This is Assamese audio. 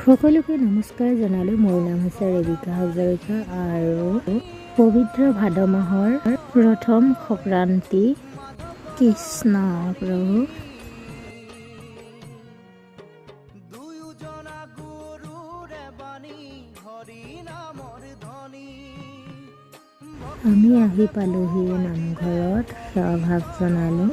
সকলোকে নমস্কাৰ জনালোঁ। মোৰ নাম হৈছে ৰেবিকা হাজৰিকা আৰু পবিত্ৰ ভাদ মাহৰ প্ৰথম সংক্ৰান্তি। কৃষ্ণ প্ৰভু। দুয়োজনা গুৰুৰে বাণী, হৰি নামৰ ধ্বনি। আমি আহি পালোহি নামঘৰত, সেৱাভাগ জনালোঁ।